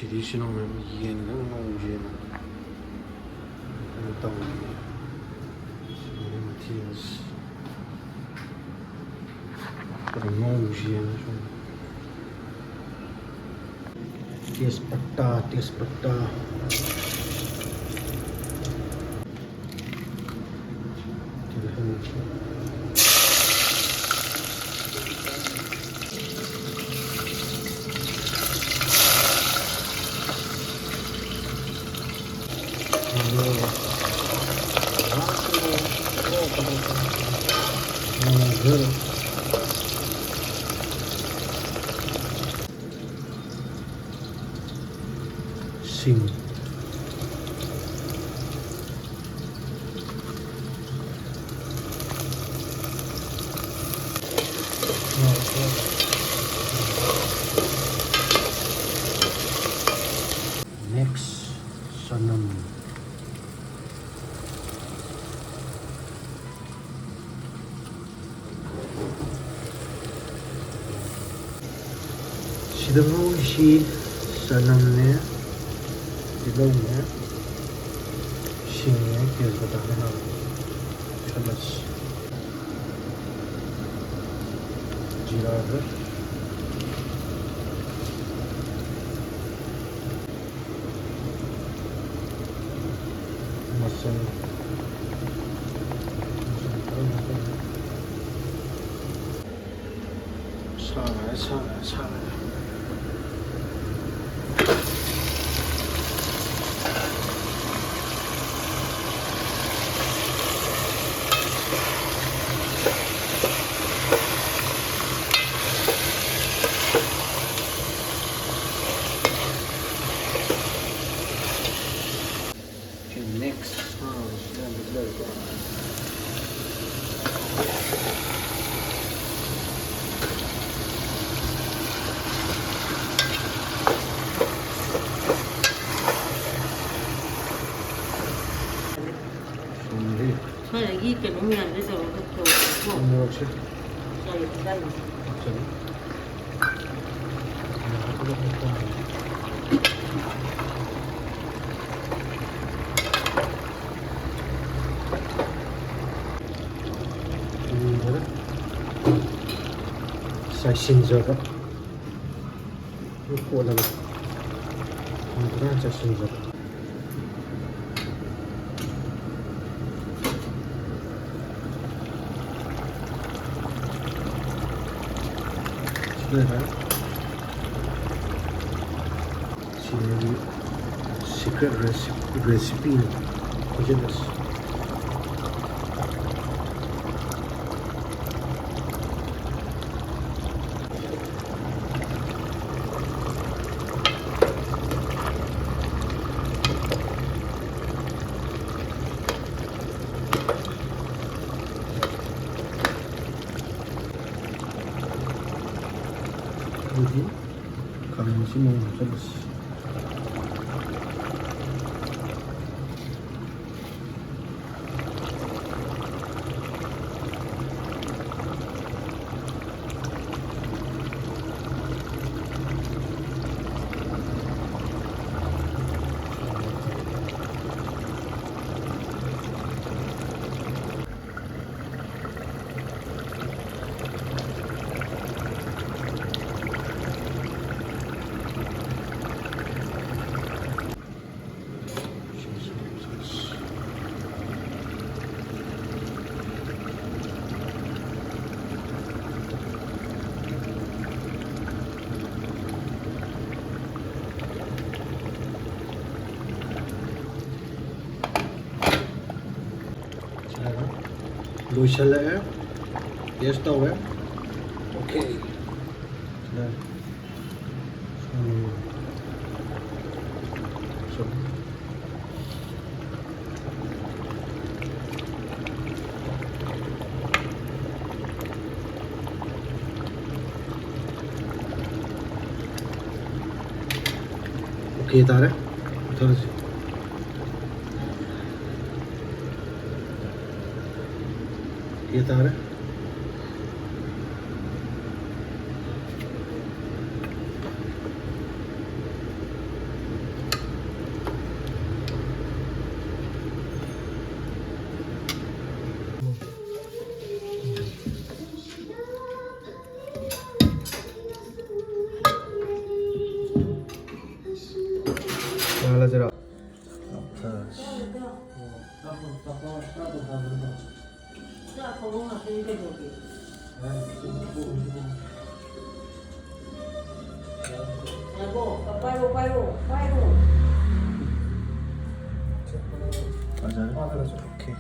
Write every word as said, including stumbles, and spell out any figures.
ꯁꯤꯗꯤ ꯁꯤ ꯅꯣꯡꯃ ꯌꯦꯟ ꯈꯔ ꯉꯧꯁꯦꯅ ꯀꯩꯅꯣ ꯇꯧꯔꯤ꯫ ꯁꯤꯗꯤ ꯃꯊꯦꯜꯁꯤ ꯈꯔ ꯉꯧꯁꯦꯅ ꯁꯨꯝ꯫ ꯇꯦꯖꯄꯇꯥ, ꯇꯦꯖꯄꯇꯥ꯫ ꯁꯤꯡ꯫ Next, ꯆꯅꯝ꯫ ꯁꯤꯗ ꯉꯧꯔꯤꯁꯤ ꯆꯅꯝꯅꯦ, ꯇꯤꯜꯍꯧꯅꯦ, ꯁꯤꯡꯅꯦ, ꯇꯦꯖꯄꯇꯥꯅꯦ ꯍꯥꯟꯅ ꯊꯝꯃꯁꯤ꯫ ꯖꯤꯔꯥꯒ ꯃꯆꯜ꯫ ꯁꯥꯔꯦ, ꯁꯥꯔꯦ, ꯁꯥꯔꯦ꯫ Okay, next. ꯁ꯭ꯋꯥꯏꯗꯒꯤ ꯀꯩꯅꯣ ꯃꯌꯥꯝꯁꯦ ꯇꯧꯔꯒ ꯇꯧꯔꯒꯀꯣ꯫ ꯃꯣꯔꯣꯛꯁꯦ꯫ ꯆꯥꯏ, ꯆꯥꯏ꯫ ꯍꯥꯞꯆꯜꯂꯨ꯫ ꯍꯥꯞꯄꯒ ꯃꯦꯠ ꯇꯥꯔꯦ꯫ ꯊꯨꯝ ꯈꯔ ꯆꯥꯏꯁꯤꯟꯖꯕ꯫ ꯀꯣꯠꯂꯒ ꯊꯨꯝ ꯈꯔ ꯆꯥꯏꯁꯤꯟꯖꯕ꯫ ꯁꯤꯅ ꯁꯤꯅ ꯑꯩꯒꯤ secret recipe ꯅꯤ꯫ ꯈꯣꯏꯖꯤꯜꯂꯁꯤ꯫ ꯑꯗꯨꯗꯤ ꯈꯥꯃꯦꯟ ꯑꯁꯤꯟꯕ ꯑꯃꯨꯛ ꯍꯥꯞꯆꯤꯜꯂꯁꯤ꯫ ꯂꯣꯏꯁꯤꯜꯂꯛꯑꯦ꯫ Taste ꯇꯧꯔꯦ꯫ Okay꯫ ꯎꯝ꯫ Okay ꯇꯥꯔꯦ꯫ ꯃꯨꯠꯊꯠꯂꯁꯤ꯫ Okay ꯇꯥꯔꯦ꯫ ꯆꯥꯛ ꯊꯣꯡꯕ ꯉꯥꯛꯇꯅꯤ ꯀꯩꯗꯧꯔꯒꯦ? ꯉꯥꯏꯈꯣ, ꯄꯥꯏꯔꯣ, ꯄꯥꯏꯔꯣ, ꯄꯥꯏꯔꯣ, ꯄꯥꯏꯔꯣ꯫ ꯐꯖꯔꯦ꯫ ꯑꯣꯀꯦ꯫